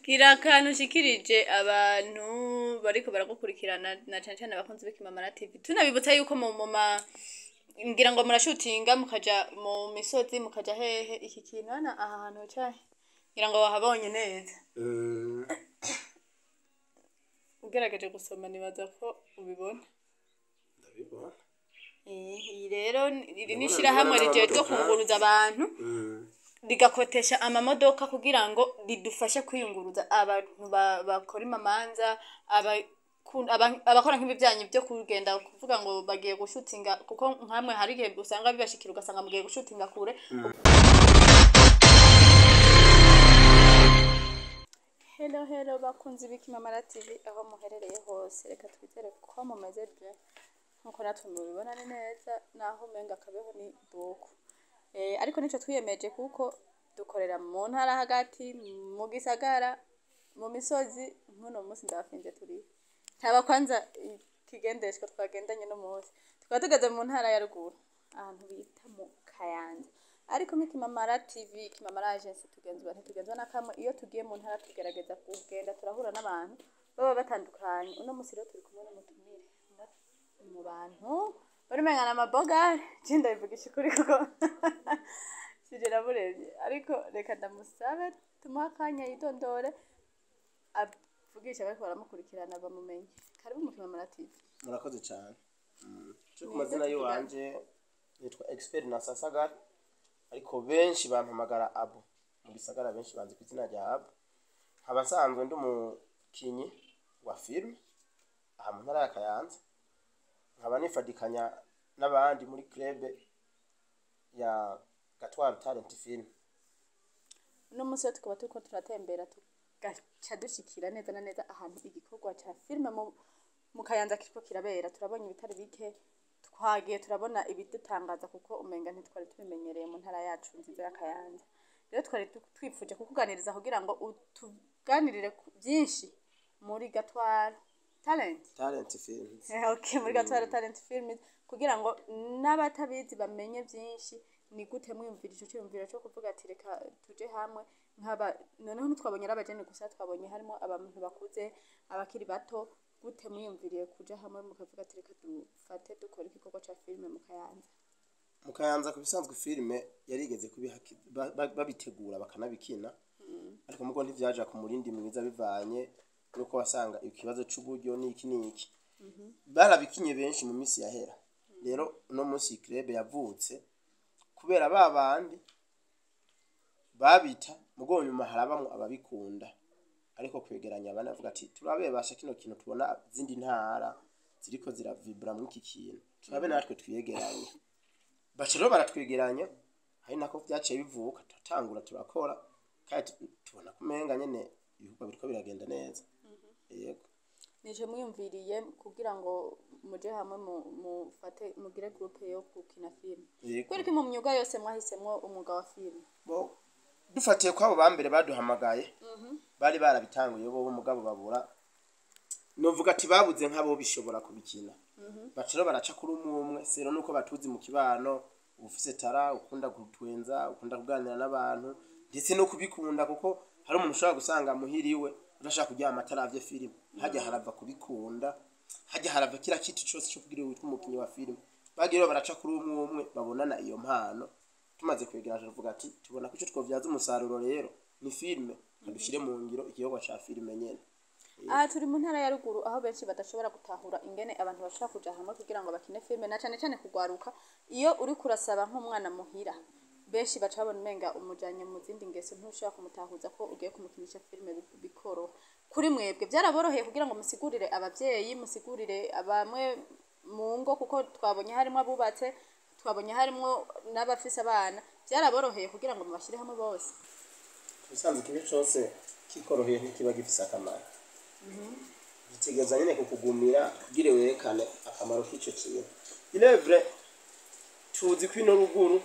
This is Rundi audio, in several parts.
Gira akantu ushikirije abantu bariko baragukurikirana, na cane cane abakunzi b'Ikimamara TV. Tunabibutsa yuko mu ma ngira ngo murashutinga, mukaja mu misozi, mukaja hehe. Iki kintu hano, aha hantu wicaye, ngira ngo wahabonye neza. Ugerageje gusoma, nibaza ko ubibona. Ndabibona. Iyi rero iri ni Ndabona ishirahamwe ndabona rijejwe n'amamodoka. Kunguruza abantu, rigakotesha amamodoka kugira ngo ridufashe kwiyunguruza abantu bakora imamanza, abakora nk'ibivyanyu byo kugenda kuvuga ngo bagiye gushutinga, kuko nkamwe hari igihe usanga bibashikira, ugasanga mugiye gushutinga kure. Hello, hello bakunzi b'Ikimamara TV, aho muherereye hose, reka twizere ko mumeze bien nkuko natwe mubibona. Ni neza, naho umenga akabeho ni boko, ariko nico twiyemeje, kuko dukorera mu ntara hagati, mu gisagara, mu misozi. Nk'uno munsi ndabafinze, turi ntaba kwanza ikigendeshwa twagendanye no munsi, tukaba tugeze mu ntara ya ruguru, ahantu bita mu Kayanza. Ariko nk'Ikimamara TV, Ikimamara Agency, tugenzwa ntitugenzwa na kamwe. Iyo tugiye mu ntara, tugerageza kugenda turahura n'abantu baba batandukanye. Uno munsi rero turi kumwe n'umutumire mu bantu bari umengana amabogare. Je ndabivugisha ukuri, kuko sije namurebye, ariko reka ndamusabe tumuhe akanya yidondore, avugisha bariko baramukurikirana bamumenye. Karibu mu Kimamara TV. Murakoze cyane. Cyo ku mazina y'iwanje nitwa Expert na Sasagara, ariko benshi bampamagara Abu. Mu gisagara benshi banzi ku izina rya Abu. Nkaba nsanzwe ndi umukinyi wa filime aha mu ntara ya Kayanza, nkaba nifadikanya n'abandi muri club ya Gatwaro Talent Film. Uno munsi rero tukaba turiko turatembera, tugaca dushikira neza na neza ahantu igikorwa ca filime mu Kayanza kiriko kirabera. Turabonye ibitari bike, twagiye turabona ibidutangaza, kuko umenga ntitwari tubimenyereye mu ntara yacu nziza ya Kayanza. Rero twari twifuje kukuganiriza kugira ngo utuganirire byinshi muri Gatwaro Talent Talent Film. Okay, muri Gatwaro Talent Film, kugira ngo n'abatabizi bamenye byinshi. Ni gute mwiyumvira ico cyiyumviro cyo kuvuga ati reka tuje hamwe nk'aba? Noneho ntitwabonye ari abajene gusa, twabonye harimo abantu bakuze, abakiri bato. Gute mwiyumviriye kuja hamwe mukavuga ati reka dufate dukore igikorwa ca filime mu Kayanza? Mu Kayanza, ku bisanzwe, filime yarigeze babitegura bakanabikina, ariko mugo ntivyaja ku murindi mwiza, bivanye nuko wasanga ikibazo c'uburyo n'iki n'iki. Barabikinye benshi mu minsi yahera. Rero uno munsi iyi club yavutse kubera ba bandi babita, mugo nyuma harabamwo ababikunda, ariko kwegeranya abana bavuga ati turabe basha kino kintu, tubona zindi ntara ziriko ziravibra muri iki kintu, turabe natwe twiyegeranye. Baca rero baratwegeranya, hari nako vyaciye bivuka, turatangura turakora, kandi tubona kumenga nyene ibikorwa biriko biragenda neza, yego. Nije mwiyumviriye kugira ngo muje hamwe, mufate mugire groupe yo gukina filime? Yego. Kubera ko mu myuga yose mwahisemwo umwuga wa filime? Bo, dufatiye ko abo bambere baduhamagaye bari barabitanguye bo mugabo babura, novuga ati babuze nk'abo bishobora kubikina, baca rero baraca kuri umwe umwe sero nuko batuzi mu kibano, ufise tara, ukunda gutwenza, ukunda kuganira n'abantu, ndetse no kubikunda, kuko hari umuntu ushobora gusanga muhiriwe udashaka kuryama ataravye filime. Hajya harava kubikunda, hajya harava kira kitu cose cyo kugira witwa umukinyi wa filime. Bagiye rero baraca kuri umwe umwe, babonana iyo mpano. Tumaze kwegerana tuvuga ati tubona ko ico twovyaza umusaruro rero ni filime, kadushire mu ngiro igikorwa ca filime nyene. Aha turi mu ntara ya ruguru, aho benshi badashobora gutahura ingene abantu bashobora kuja hamwe kugira ngo bakine filime, na cane cane kugwaruka. Iyo uri kurasaba nk'umwana muhira, benshi baca babona umenga umujanye mu zindi ngeso, ntushobora kumutahuza ko ugiye kumukinisha filime bikoroha. Kuri mwebwe byaraboroheye kugira ngo musigurire abavyeyi, musigurire bamwe mu ngo? Kuko twabonye harimo abubatse, twabonye harimo n'abafise abana. Byaraboroheye kugira ngo mubashyire hamwe bose? Ubusanzwe ikintu cose kikoroheye ntikiba gifise akamaro. Gitegereza nyene kukugumira kugira werekane akamaro k'ico kintu. Ilevre tuzi ko ino ruguru,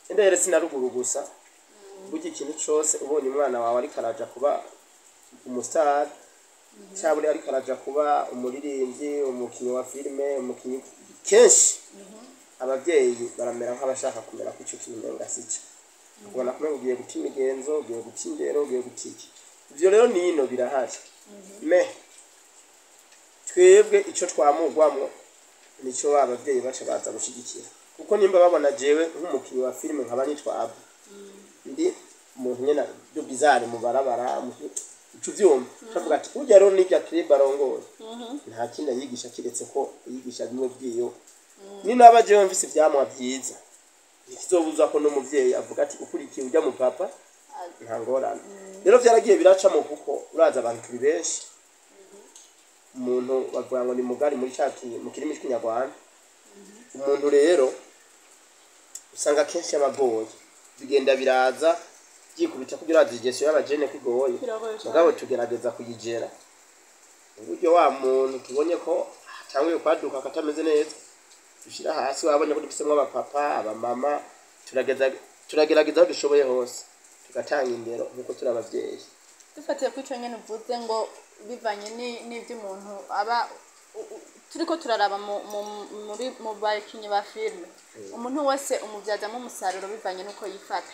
endere si na ruguru gusa, burya ikintu cose ubonye umwana wawe ariko araja kuba umustar, cyangwa ariko araja kuba umuririmbyi, umukinyi wa filime, umukinyi, kenshi abavyeyi baramera nk'abashaka kumera ko ico kintu umenga sico. Ukabona kumenya ugiye guca imigenzo, ugiye guca indero, ugiye guca iki. Ivyo rero nino birahari, mais twebwe ico twamugwamwo nico ba bavyeyi baca baza gushigikira, kuko nimba babona jewe nk'umukinyi wa filime nkaba nitwa Abu, ndi umuntu nyene de bizarre mu barabara, uca uvyumva, cavuga ati burya rero n'irya club arongoye nta kindi ayigisha kiretse ko yigisha bimwe vyiyo. Ni naba jewe mfise ivyamwa vyiza, ntikizobuza ko n'umuvyeyi avuga ati ukurikiye ujya mu papa nta ngorane. Rero vyaragiye biracamo, kuko uraza abantu turi benshi, umuntu bavuga ngo ni mugari muri ca mu kirimi c'ikinyarwanda. Umuntu rero usanga kenshi abagoye, bigenda biraza byikubita kugira urazi ingeso y'abajene ko igoye. Biragoye cane. Mugabo tugerageza kuyigera uburyo wa muntu tubonye ko hatanguye kwaduka katameze neza dushyira hasi. Wabonye ko dufisemwo abapapa, abamama, turagerageza aho dushoboye hose tugatanga indero nk'uko turi abavyeyi. Dufatiye kuri ico nyene uvuze ngo bivanye n'ivyo umuntu aba turiko turaraba mu bakinyi ba filime, umuntu wese umubyazamo umusaruro bivanye n'uko yifata.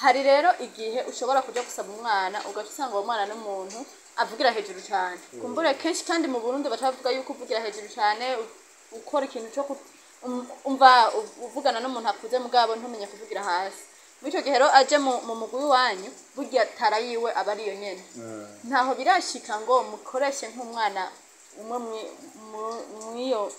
Hari rero igihe ushobora kuja gusaba umwana, ugaca usanga uwo mwana n'umuntu avugira hejuru cyane. Kumbure kenshi kandi mu Burundi baca bavuga yuko uvugira hejuru cyane ukora ikintu cyo umva uvugana n'umuntu akuze, mugabo ntumenye kuvugira hasi. Muri icyo gihe rero aje mu mugwi wanyu, burya tara yiwe aba ariyo nyene. Ntaho birashika ngo mukoreshe nk'umwana umwe mw'iyo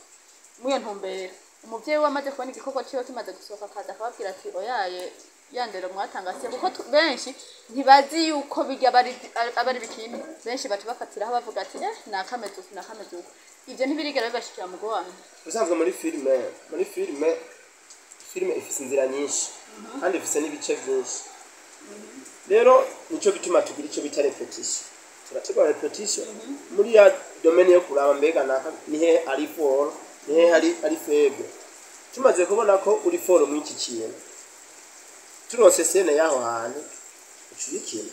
ntumbero, umuvyeyi we amaze kubona igikorwa ciwe kimaze gusohoka akaza akababwira ati oyaye, ya ndero mwatanga se? Kuko benshi ntibazi yuko bijya aba ari bikini. Benshi baca bafatiraho bavuga ati nakameze uku, nakameze uku. Ivyo ntibirigera bibashikira mu wanyu? Ubusanzwe muri filime, filime ifise inzira nyinshi kandi ifise n'ibice byinshi. Rero nico bituma tugira ico bita répétition. Turategura répétition muri ya domaine yo kuraba mbega naka ni hehe ari fort, ni hehe ari faible. Tumaze kubona ko uri fort muri iki kintu, turonse scène y'aho hantu ucurikina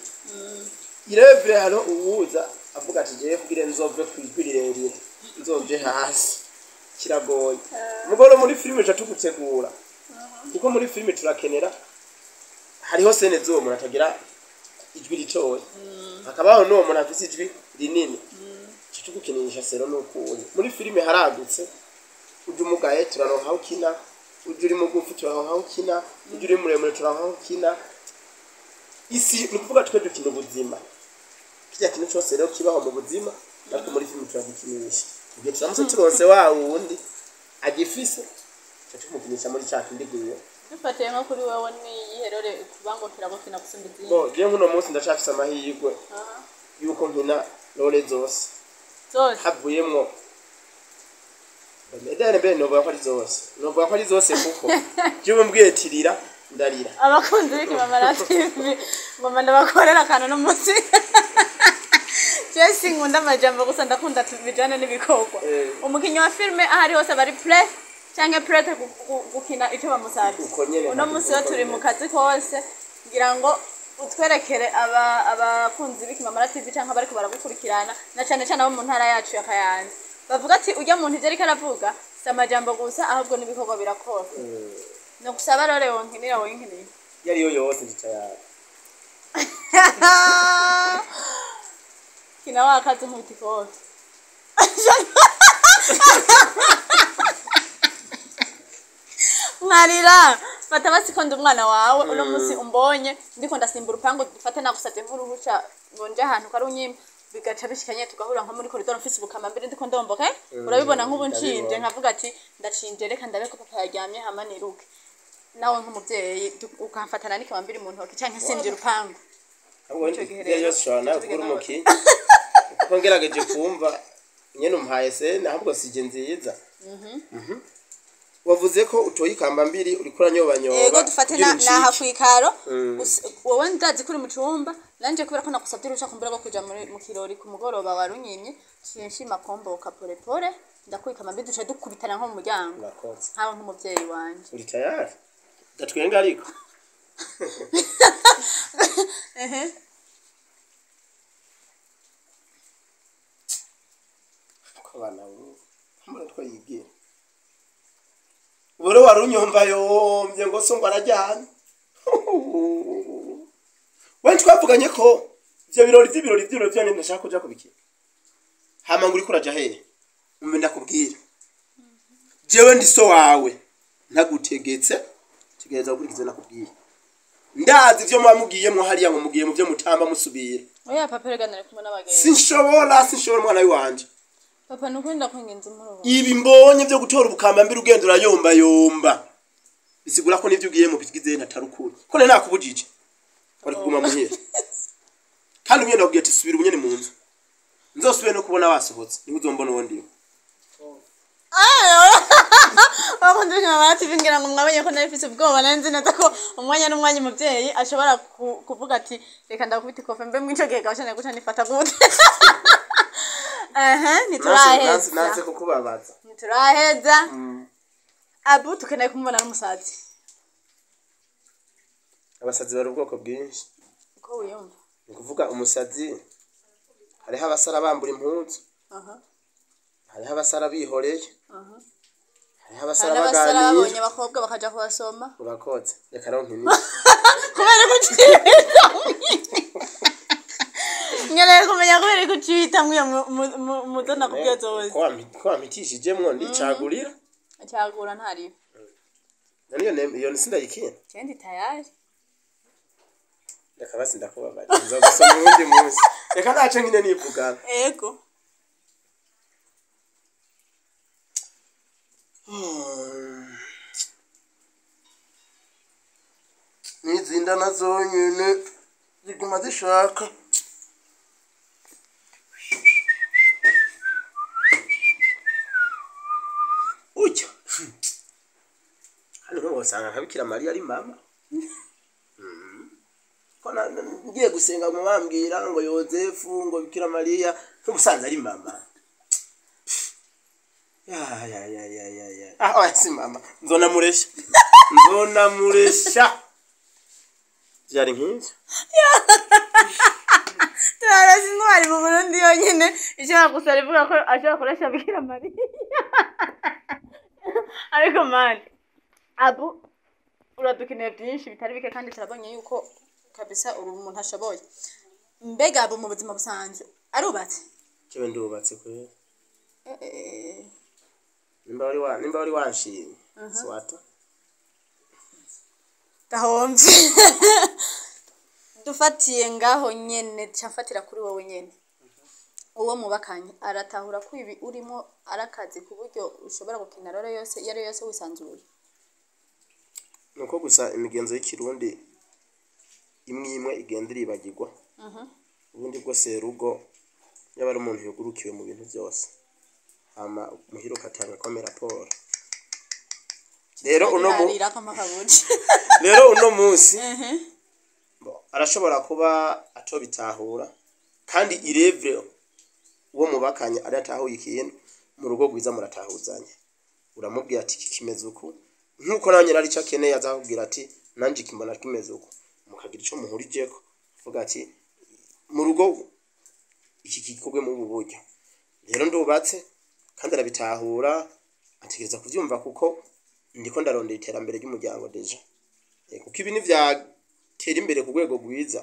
irevure. Hariho uwuza avuga ati jewe kugira nzove kwijwi rirerire nzoje hasi kiragoye. Mugoro muri filime tuca tugutegura, kuko muri filime turakenera hariho scène z'uwo muntu atagira ijwi ritoya, hakabaho n'uwo muntu afise ijwi rinini, tuca tugukinisha selon n'ukuri. Muri filime haragutse, uje umugaye turaronka aho ukina, uje uri mugufi turaronka aho ukina, uje uri muremure turaronka aho ukina. Isi ni ukuvuga twe dukina ubuzima, kirya kintu cyose rero kibaho mu buzima natwe muri filime turagikinisha. Igihe turamutse turonse wa wundi agifise, tuca tumukinisha muri ca kindi gihe. Dufatiye nko kuri wewe, niyihe role kuba ngo kiragukina gusumba izindi? Bo jewe nk'uno munsi ndacafise amahirwe yuko nkina rôle zose. Zose? Havuyemwo edere mbere novuga ko ari zose, novuga ko ari zose, kuko jewe mbwiye tirira ndarira. Abakunzi b'Ikimamara TV, ngoma ndabakorera akantu no munsi. Je sinkunda amajambo gusa, ndakunda tubijane n'ibikorwa. Umukinyi wa filime aho ari hose aba ari prêt canke prête gukina ico bamusavye. Uko nyene. Uno munsi rero turi mu kazi kose kugira ngo utwerekere abakunzi b'Ikimamara TV canke abariko baragukurikirana, na cane cane abo mu ntara yacu ya Kayanza, bavuga ati urya muntu ivyo ariko aravuga si amajambo gusa, ahubwo n'ibikorwa birakora. No gusaba rero wonkinira, wonkinira. Iyo ariyo yose nditayari. Kina wakazi nkubita ikofi. Mwarira fata basi ko ndi umwana wawe. Uno munsi umbonye ndiko ndasimba urupangu, dufate nagusavye nk'uruhusha ngo nje ahantu karunyimba, bigaca bishikanye tugahura nko muri koridoro, mfise ubukama mbere ndiko ndomboka, eh? Urabibona nk'ubu nshinje. Ndabibona. Nkavuga ati ndacinje, reka ndabe ko papa yaryamye hama niruke. Nawe nk'umuvyeyi ukamfatana n'ikama mbiri mu ntoki canke sinje urupangu. Ahubwo Ico gihe iyo rero, yose ushobora nawe tuca kuba uri tugenda. umukinyi, kuko ngerageje kumva nyene umuhaye scène, ahubwo sije nziza. Wavuze ko utoye ikamba mbiri uriko uranyobanyoba Ego, dufate kugira na uncike. Naha kwikaro. Wowe ndazi kuri mu cumba nanje, kubera ko nagusavye uruhusha kumbura rwo kuja mu kirori ku mugoroba, warunyimye, ciye nshima komboka pole pole, ndakwikama mbi, duce dukubitana nko mu muryango. Urakoze. Nkawe nk'umuvyeyi wanje. Uri tayari? Ndatwenga ariko. Ehe. Ko abana ubu mbona twayigira uburo wari unyumva yombye ngo so ngo arajyanye. We twavuganye ko Ivyo birori vy'ibirori vy'ibirori vyone ntashaka kuja kubikina. Hama ngo uriko uraja hehe? Umve ndakubwira, jewe ndi so wawe, ntagutegetse, tegereza gukurikiza ivyo nakubwiye. Ndazi ivyo muba mugiyemwo hariya, ngo mugiye mu vyo mutamba musubira. Oya papa, rega nari kumwe n'abagenzi. Sinshobora, sinshobora, umwana w'iwanje. Papa, nukuri ndakwinginze umuruho. Ibi mbonye vyo gutora ubukamba mbere ugenda urayombayomba, bisigura ko n'ivyo ugiyemo bigize ntatari ukuri, ko nari nakubujije wari kuguma muhira. Kandi umwenda wakubwiye ati subira ubunyene mu nzu, nzosubire no kubona wasohotse, niho uzombona uwo ndiwe. Bakunze Bikimamara TV, ngira ngo mwabonye ko nari mfise ubwoba. Nari nzi neza ko umwanya n'umwanya umuvyeyi ashobora kuvuga ati reka ndakubita ikofe. Mbe mw'ico gihe gashane guca nifata gute? Ehe, Nanse ntituraheza. Kukubabaza. Ntituraheza. Abu tukeneye kumubona n'umusazi. Abasazi bari ubwoko bwinshi. Uko wiyumva. Ni ukuvuga umusazi, hariho abasara bambura impuzu, hariho abasara bihoreye, hariho abasara Hari n'abasara babonye baganira. abakobwa bakaja kubasoma. Urakoze, reka rero nkinire. Kubera ko ucibitamwo, nkeneye kumenya kubera ko ucibitamwo iyo muzo nakubwiye zose. Ko wampitishijemwo ndicagurira. Cyagura ntariyo. None iyo sindayikina. Kendi tayari. Reka basi ndakubabarira, nzagusoma uwundi munsi, reka ntaco nkine nivugana. Ego. N'izinda nazo nyene ziguma zishaka. Ujya hano nko wosanga nka Bikira Mariya ari mama. Ko ngiye gusenga mu bambwira ngo Yozefu, ngo Bikira Mariya, nk'ubusanzwe ari mama. Ya ya ya ya ya ya, ah oya, si mama, nzonamuresha, nzonamuresha, byari nk'ivyo. Turarasa intwari mu Burundi yonyine ishobora gusara ivuga ko ashobora kurasha Bikira Mariya. Ariko mani Abu, uradukeneye byinshi bitari bike, kandi turabonye yuko kabisa uri umuntu ashoboye. Mbega Abu mu buzima busanzwe arubatse? Jewe ndubatse kweri. Nimba wari wanshimye swata. Gahomvye. Dufatiye ngaho nyene, camfatira kuri wowe nyene, uwo mubakanye aratahura ko ibi urimo ari akazi, ku buryo ushobora gukina role yose iyo ari yo yose wisanzuye? Nuko gusa imigenzo y'ikirundi imwe imwe igenda iribagirwa. Ubundi bwo serugo yaba ari umuntu yugurukiwe mu bintu byose, hama muhira ugatanga kome raporo. Rero uno mu Harira kama kabuji. Rero uno munsi bo, arashobora kuba atobitahura, kandi irevre uwo mubakanye adatahuye ikintu. Mu rugo rwiza muratahuzanya, uramubwira ati iki kimeze uku, nkuko nawe nyine ari cyo akeneye, azakubwira ati nanje iki mbona kimeze uku, mukagira ico muhurijeko, uvuga ati mu rugo iki gikorwe muri ubu buryo. Rero ndubatse kandi arabitahura, ategereza kuvyumva, kuko ndiko ndarondera iterambere ry'umuryango déjà. Kuko ibi ntivyatera imbere ku rwego rwiza,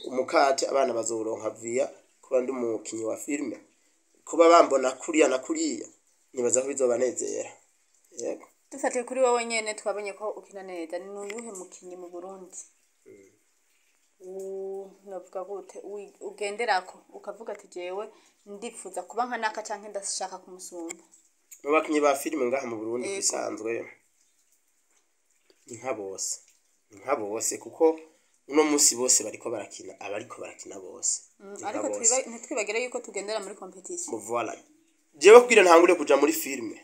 umukate abana bazowuronka via kuba ndi umukinyi wa filime, kuba bambona kuriya na kuriya, nibaza ko bizobanezera, yego. Dufatiye kuri wowe nyene, twabonye ko ukina neza. Ni uyuhe mukinyi mu Burundi novuga gute, ugenderako ukavuga ati jewe ndipfuza kuba nka naka canke ndashaka kumusumba? Mu bakinyi ba filime ngaha mu Burundi, Yego. bisanzwe ni nka bose, ni nka bose, kuko uno munsi bose bariko barakina, abariko barakina bose ni nka Ariko bose. Ntitwibagire yuko tugendera muri competition. Voilà, jewe kugira ntangure kuja muri filime,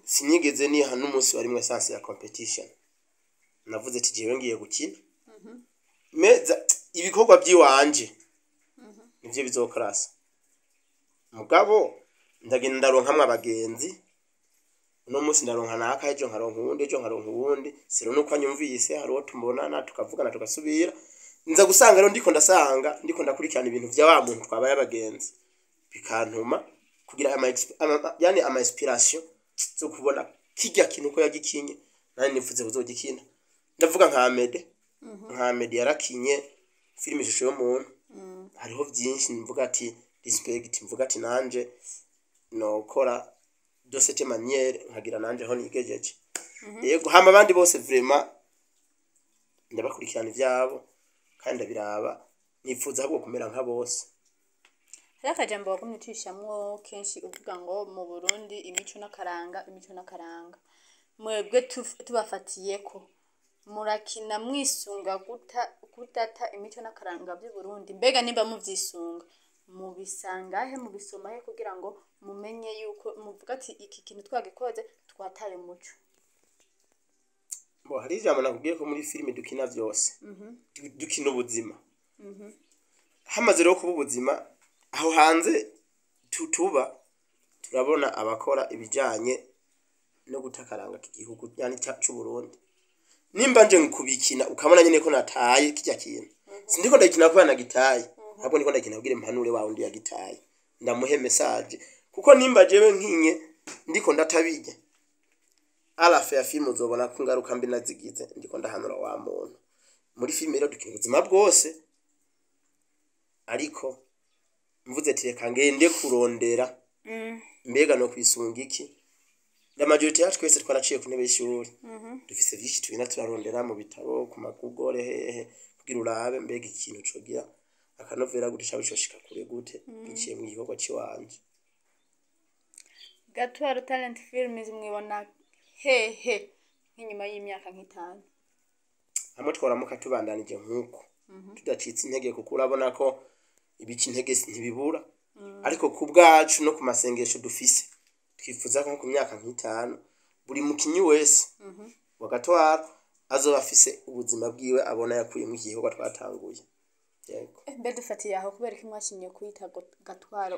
sinigeze niha n'umunsi warimwe sens ya competition. Navuze ati jewe ngiye gukina meza, ibikorwa by'iwanje nivyo bizokarasa. Mugabo ndagenda ndaronkamwe abagenzi, uno munsi ndaronka naka, ejo nkaronka uwundi, ejo nkaronka uwundi, sero nuko anyumvise hari uwo tumubonana tukavugana tugasubira. Nza gusanga rero ndiko ndasanga ndiko ndakurikirana ibintu vya wa muntu twabaye abagenzi, bikantuma kugira yani ama inspiration zo kubona kirya kintu uko yagikinye, nani nifuze kuzogikina. Ndavuga nka Amede, nka Amede yarakinye filime Ishusho y'umuntu. Hariho byinshi mvuga ati respect, mvuga ati nanje nokora de cette manière, nkagira nanje aho nigejeje. Yego, hama abandi bose vraiment ndabakurikirana ivyabo kandi ndabiraba, nifuza ahubwo kumera nka bose. Hariho akajambo wagumye ucishamwo kenshi uvuga ngo mu Burundi imico n'akaranga, imico n'akaranga. Mwebwe tubafatiyeko, murakina mwisunga guta kudata imico n'akaranga by'u Burundi? Mbega nimba muvyisunga, mubisangahe, mubisomahe kugira ngo mumenye yuko muvuga ati iki kintu twagikoze twataye umuco? Bo, hari ijambo nakubwiye ko muri filime dukina vyose, dukina ubuzima. Hamaze rero kuba ubuzima aho hanze, tuba turabona abakora ibijanye no gutakaranga k'igihugu, yani c'Uburundi. Nimba nje kubikina ukabona nyene ko nataye kirya kintu, sindiko ndakina kubera nagitaye, ahubwo ndiko ndakina kugira impanure wa wundi yagitaye, ndamuhe message. Kuko nimba jewe nkinye ndiko ndatabijya, alafe ya filime uzobona ko ingaruka mbi nazigize, ndiko ndahanura wa muntu. Muri filime rero dukina ubuzima bwose, ariko mvuze ati reka ngende kurondera mbega no kwisunga iki, la majorité yacu twese twaraciye ku ntebe y'ishuri, dufise vyinshi tugenda turarondera mu bitabo, ku ma Google, hehe, kugira urabe mbega ikintu cogira akanovera gute, caba coshika kure gute biciye mu gikorwa ciwanje. Gatwaro Talent Films mwibona hehe nk'inyuma y'imyaka nk'itanu? Hamwe tworamuka tubandanije nk'uko, tudacitse intege, kuko urabona ko ibica intege ntibibura, ariko ku bwacu no ku masengesho dufise, twifuza ko nko ku myaka nk'itanu buri mukinyi wese wa Gatwaro azoba afise ubuzima bwiwe abona yakuyemo igikorwa twatanguye. Yego. Mbe dufatiye aho, kubera ko mwashimye kwita Gatwaro,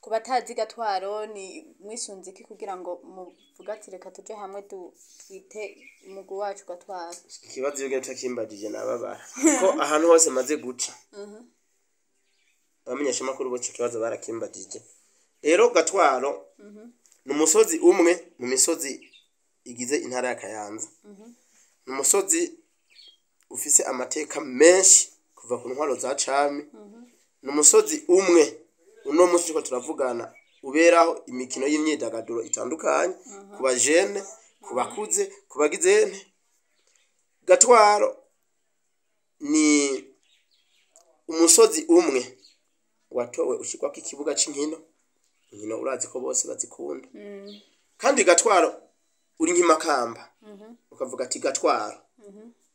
ku batazi Gatwaro, ni mwisunze iki kugira ngo muvuge ati reka tuje hamwe twite umugwi wacu Gatwaro? Ikibazo iyo ugenda utakimbagije nababara, kuko ahantu hose maze guca abamenyeshamakuru bose ico kibazo barakimbagije. Rero Gatwaro ni umusozi umwe mu misozi igize intara ya Kayanza. Ni umusozi ufise amateka menshi kuva ku ntwaro za cami. Ni umusozi umwe uno munsi turiko turavugana uberaho imikino y'imyidagaduro itandukanye ku bajene, ku bakuze, ku bagizene. Gatwaro ni umusozi umwe watowe ushyirwako ikibuga c'inkino. Inkino urazi ko bose bazikunda. Kandi Gatwaro uri nk'imakamba, ukavuga ati Gatwaro,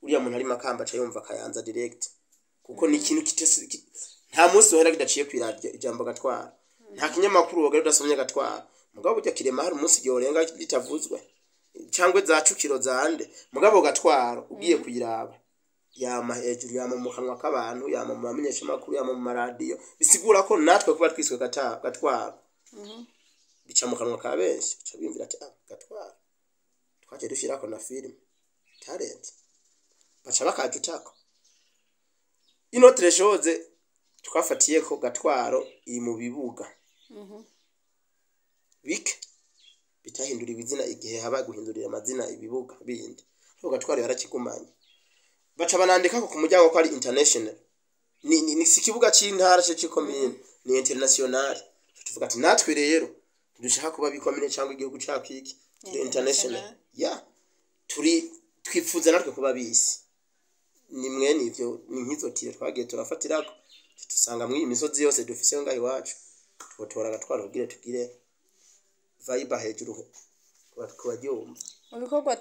uriya muntu ari Makamba aca yumva Kayanza direct, kuko ni ikintu nta munsi uhera kidaciye kw'iradiyo ijambo Gatwaro. Nta kinyamakuru wogera udasomye Gatwaro. Mugabo burya kirema hari umunsi ryorenga ritavuzwe, cyangwa za Cukiro zande. Mugabo Gatwaro ugiye kuyiraba yama hejuru, yama mu kanwa k'abantu, yama mu bamenyeshamakuru, yama mu maradiyo. Bisigura ko natwe kuba twiswe Gatwaro bica mu kanwa ka benshi, bica biyumvira ati ah, Gatwaro twaje dushyirako na filime Talent, baca bakajutako. Ino treshoze twafatiye ko Gatwaro iri mu bibuga bike bitahinduriwe izina igihe haba guhindurira amazina ibibuga bindi, ariko Gatwaro yarakigumanye. Baca banandika ko ku muryango ko ari international, ni si ikibuga c'intara ce c'ikomine, ni international. Tuvuga ati natwe rero ntidushaka kuba bikomine cyangwa igihugu cacu, iki kiri international. Ya, turi twifuza natwe kuba bisi. Ni mwene ivyo, ni nk'izo tire twagiye turafatirako, tusanga mw'iyi misozi yose dufise ngaho iwacu, twotora Agatwaro kugira tugire vibe hejuru ku baryumva. Mu bikorwa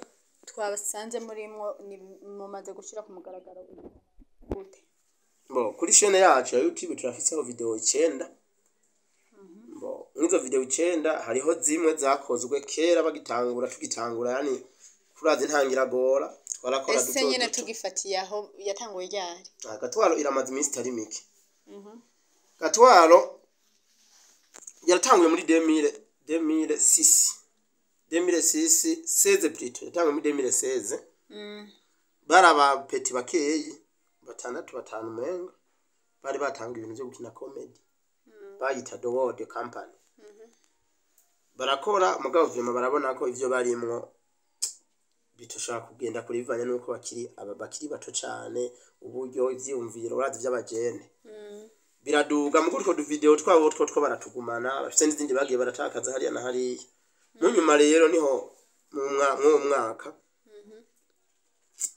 twasanze murimwo, ni mumaze gushira ku mugaragaro gute? Bo, kuri chaîne yacu ya YouTube turafiseho video 9. Bo, mw'izo video 9 hariho zimwe zakozwe kera bagitangura, tugitangura, yani kurazi ntangiragora twarakora Ese duto nyene duto. Tugifatiye aho, yatanguye ryari? Ah, Gatwaro iramaze iminsi itari mike. Gatwaro yaratanguye muri 2000 2006, 2006, 16 plutôt. Yatanguye muri 2016. Bari abapeti bakeyi, batandatu, batanu menga, bari batanga ibintu byo gukina comedy, bayita The World Company. Barakora, mugabo vyuma barabona ko ivyo barimwo bitoshobora kugenda kure bivanye nuko bakiri aba bakiri bato cane, uburyo, ivyiyumviro, urazi vy'abajene. Biraduga mu utwo duvideo twabo two baratugumana, bafise n'izindi bagiye baratakaza hariya na hariya. Mu nyuma rero niho mw'uwo mwaka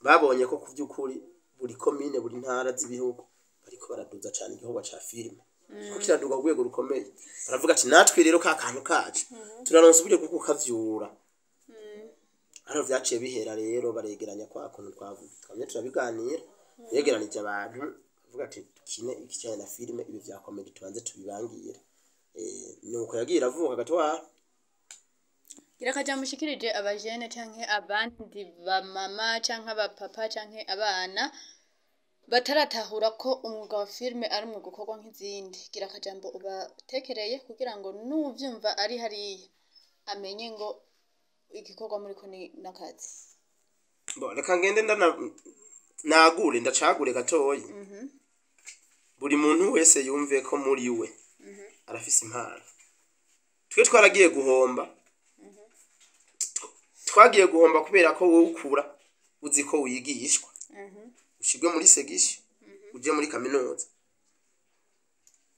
babonye ko ku by'ukuri buri komine, buri ntara z'ibihugu bariko baraduza cane igikorwa ca filime, kuko kiraduga ku rwego rukomeye. Baravuga ati natwe rero ka kantu kacu turaronsa uburyo bwo kukavyura. Hano vyaciye bihera rero, baregeranya kwa kuntu twavuga, twamye turabiganira, begeranije abantu bavuga ati dukine ikijanye na filime, ibi vya comedy tubanze tubibangire. Nuko yagiye iravuka gatwara. Gira akajambo ushikirije abajene canke abandi bamama canke abapapa canke abana bataratahura ko umwuga wa filime ari umwuga ukorwa nk'izindi. Gira akajambo ubatekereye kugira ngo n'uwuvyumva ari hariya amenye ngo igikorwa muriko ni n'akazi. Bo, reka ngende ndana nagure ndacagure gatoyi. Buri muntu wese yumve ko muri we arafise impano. Twe twaragiye guhomba, twagiye guhomba kubera ko wowe ukura uzi ko wigishwa, ushirwe muri segishi, uje muri kaminuza.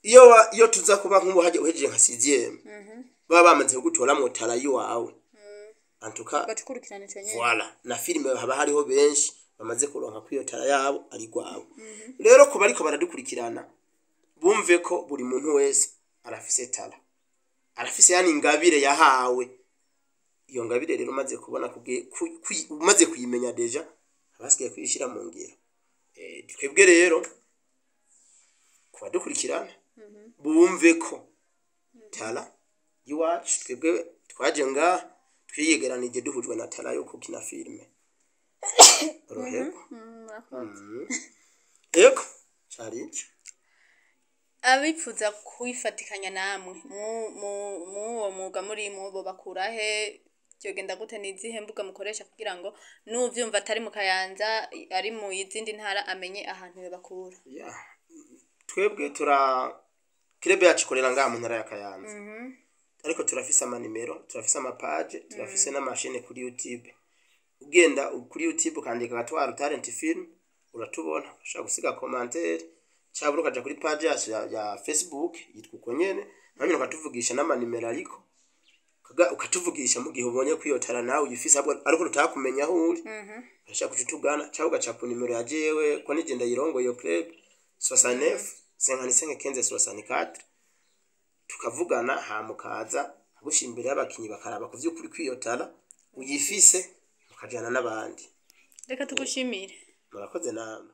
Iyo tuza kuba nk'ubu hajya uhejeje nka sixième, baba bamaze kugutoramwo talent yiwawe antuka. Bacukurikirana ico nyene. Voilà, na filime haba hariho benshi bamaze kuronka kwiyo talent yabo ari rwabo. Rero kuba ariko baradukurikirana bumve ko buri muntu wese arafise talent, arafise yani ingabire yahawe. Iyo ngabire rero umaze kubona umaze kuyimenya déjà, abasigaye kuyishira mu ngiro. Twebwe rero kubadukurikirana bumve ko talent y'iwacu, twebwe twaje ngaha twiyegeranije duhujwe na talent yo gukina filime rohego. Murakoze. Ego, cari ico. Abifuza kwifatikanya namwe muwo mwuga murimwo bo bakura he? Vyogenda gute? Nizihe mbuga mukoresha kugira ngo n'uvyumva atari mu Kayanza, ari mu izindi ntara, amenye ahantu yobakura? Ya, twebwe tura club yacu ikorera ngaha mu ntara ya Kayanza, ariko turafise amanimero, turafise amapaje, turafise n'amashene kuri YouTube. Ugenda kuri YouTube ukandika Gatwaro Talent Film uratubona, ushobora gusiga commentaire cyangwa ukaja kuri page yacu ya Facebook yitwa uko nyene, nawe nyene ukatuvugisha n'amanimero, ariko ukatuvugisha mu gihe ubonye ko iyo talent nawe uyifise ahubwo ariko tutakumenya aho uri, urashaka kuca utugana cyangwa ugaca ku nimero ya jewe, ko nije ndayirongoye iyo club, 69 55 15 64, tukavugana, hama ukaza agushyira imbere y'abakinyi bakaraba ku vy'ukuri kw'iyo talent uyifise, mukajana n'abandi. Reka tugushimire. Murakoze namwe.